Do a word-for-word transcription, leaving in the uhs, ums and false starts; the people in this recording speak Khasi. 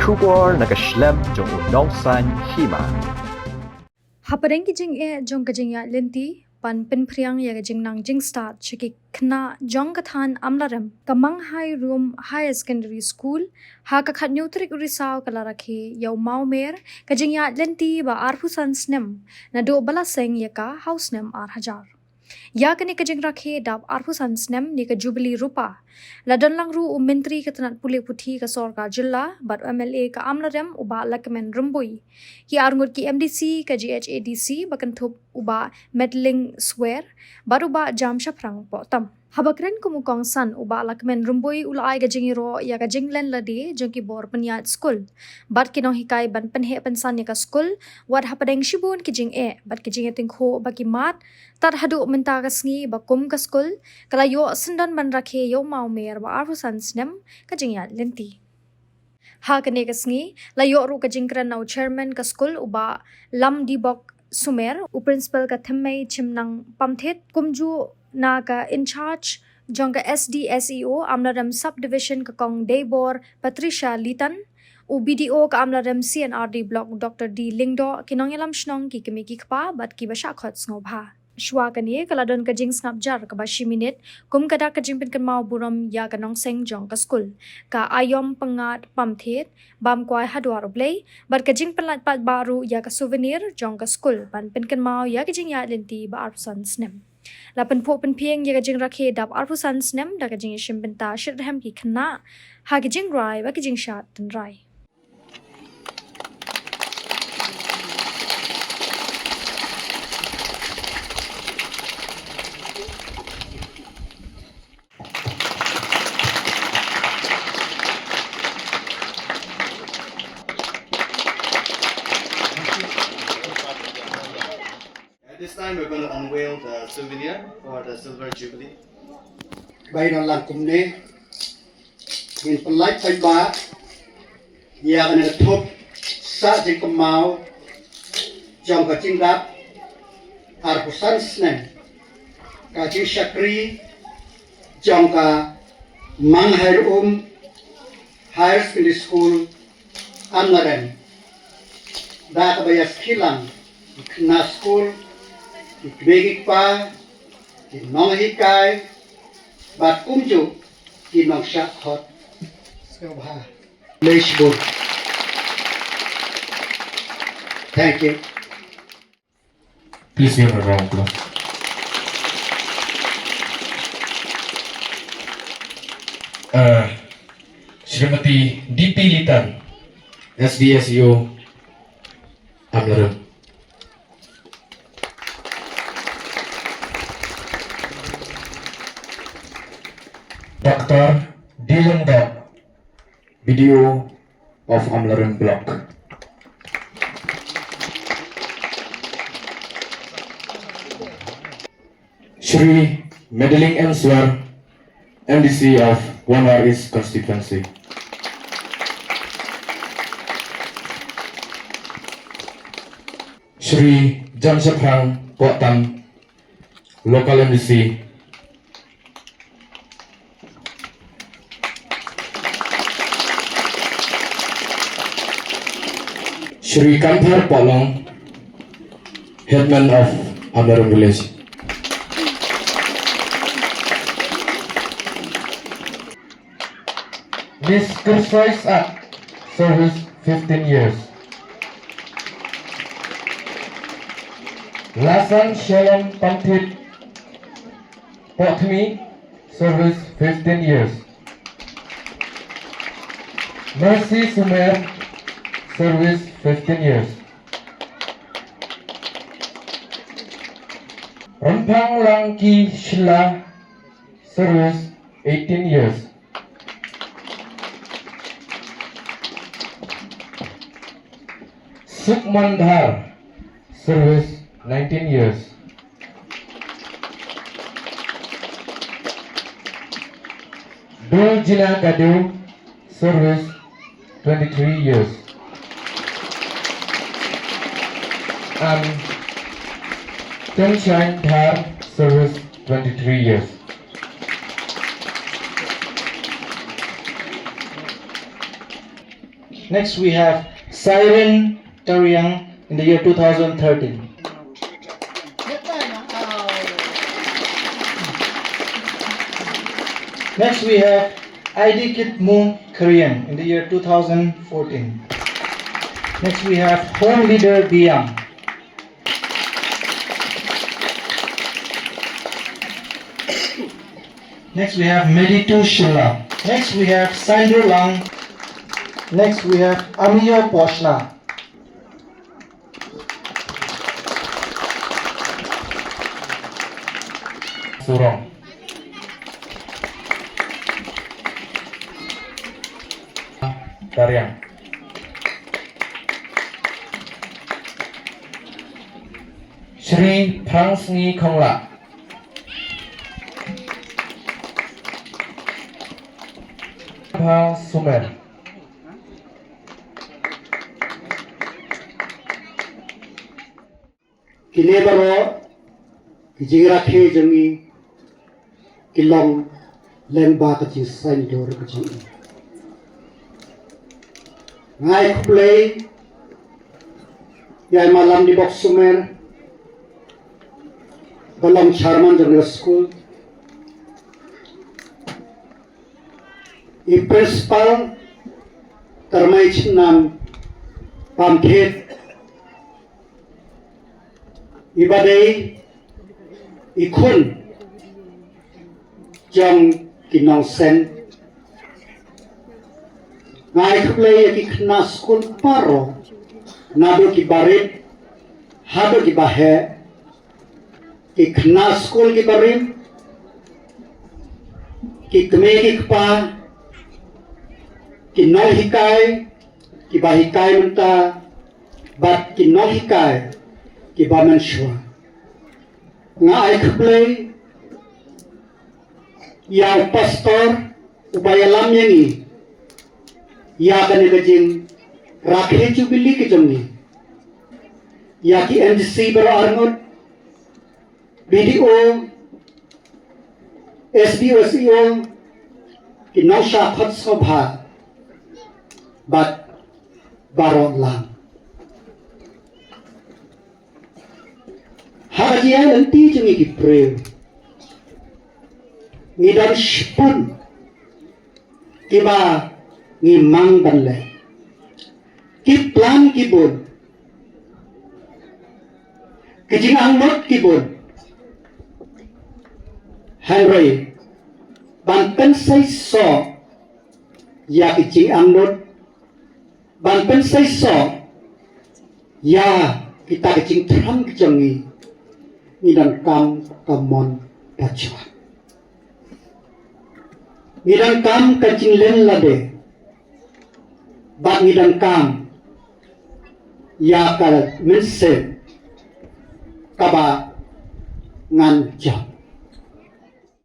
Khubor na ka shlem jong u nongsan hima. Hapdeng ki jingeh jong ka jingïaid lynti ban pynphriang ïa ka jingnang jingstad sha ki khynnah jong ka thaiñ Amlarem, ka Manghai Rum Higher Secondary School, ha ka khatñiew tarik u Risaw ka la rakhe ïa u mawmer ka jingïaid lynti ba arphew san snem naduh ba la seng ïa ka ha u snem ar hajar. Ïa kane ka jingrakhe dap arphew san snem ne ka Jubilee Rupa, la don lang ruh u Myntri ka tnat pule puthi ka Sorkar Jylla bad u M L A ka Amlarem u Bah Lahkmen Rymbui, ki arngut ki M D C ka G H A D C ba kynthup u Bah Medling Swer bad u Bah Jamshaphrang Pohtam. Haba kren kum u kongsan, u Bah Lahkmen Rymbui u la ai ka jingïaroh ïa ka jinglen lade jong ki bor pynïaid skul bad ki nonghikai ban pynheh pynsan ïa ka skul, wat hapdeng shibun ki jingeh bad ki jingïatyngkhuh ba ki mad, tad haduh mynta ka sngi ba kum ka skul ka la ïoh syndon ban rakhe ïa u mawmer ba arphew san snem ka jingïaid lynti. Ha kane ka sngi la ïoh ruh ka jingkren na u Chairman ka skul u Bah Lamdibok Sumer, u Principal ka Thymmei Chimnang Pamthied, kumjuh na ka in charge jong ka S D S E O Amlarem Subdivision ka Kong Deibor Patricia Litan, u B D O ka Amlarem C and R D Block Doctor D Lyngdoh, ki nongïalam shnong, ki kmie ki kpa bad kiba shah khot sngewbha. Shuwa kane ka la don ka jingsngap jar kaba shi minit kum ka dak ka jingpynkynmaw burom ïa ka nongseng jong ka skul, ka Aïom Pyngngad Pamthied, bam kwai ha dwar U Blei, bad ka jingpynlait paidbah ruh ïa ka souvenir jong ka skul ban pynkynmaw ïa ka jingïaid lynti ba arphew san snem. La pynphuh pynphieng ïa ka jingrakhe dap arphew san snem da ka jingïashim bynta shitrhem ki khynnah ha ka jingrai bad ka jingshad tynrai. At this time, we're going to unveil the souvenir for the Silver Jubilee. Bai na lang kumne, ngin pynlait paidbah ïa kane ka thup sah jingkynmaw jong ka jingdap arphew san snem ka jingshakri jong ka Manghai Rum Higher Secondary School, Amlarem, da kaba ïa skhilang ki khynnah skul, ki kmie ki kpa, ki nonghikai bad kumjuh ki nongshah khot sngewbha. Leish bur. Thank you. Please give a round of applause. Uh, Srimati D P Litan, S D S E O, Amlarem. Doctor D Lyngdoh, B D O of Amlarem Block. Shri Madeline M Swer, M D C of Wanhua East Constituency. Shri Jamshaphrang Pohtam, local M D C. Shri Kanthar Pahlong, headman of Amlarem village. Miss Kersoi Sat, service fifteen years. Lasan Shalom Pamthied, Pohthmi, service fifteen years. Mercy Sumer, service fifteen years. Rymphang Langki Shylla, service eighteen years. Sukhman Dhar, service nineteen years. Doljina Gadew, service twenty-three years. And Sunshine Dhar, service twenty-three years. Next, we have Siren Tariang in the year two thousand thirteen. Next, we have Aidikitmu Korean in the year two thousand fourteen. Next, we have Home Leader Biang. Next, we have Meditu Shylla. Next, we have Sandra Lang. Next, we have Amiyo Poshna. Surong. Tariang. Shri Phrang Sngi Khongla. Pha Sumer. Kine baroh ki jingrakhe jong ngi ki long lyngba ka jingsaiñdur ka jong ngi. Nga ai khublei ïa i Malam Dibok Sumer, ba long chairman jong ka skul, i principal Tyrmai Chynam Pamkhet, i ba dei i khun jong ki nongseng. Nga ai khublei ïa ki khynnah skul baroh, naduh ki barit haduh ki baheh, ki khynnah skul ki barim, ki kmie ki kpa, ki nonghikai ki ba hikai mynta bad ki nonghikai ki ba mynshuwa. Nga ai khublei ïa u pastor u ba ïalam ïa ngi ïa kane ka jingrakhe jubili ka jong ngi, ïa ki M D C baroh arngut, B D O, S D O, S E O, ki nongshah khot sngewbha bad baroh lang. Ha ka jingïaid lynti jong ngi ki briew, ngi don shibun kiba ngi mang ban leh, ki plan ki bun, ki jingangnud ki bun. Hynrei ban pynseisoh ïa ki jingangnud, ban pynseisoh ïa kita ki jingthrang ki jong ngi, ngi donkam ka mon pajua. Ngi donkam ka jingleh lade bad ngi donkam ïa ka mynsiem kaba ngan jop.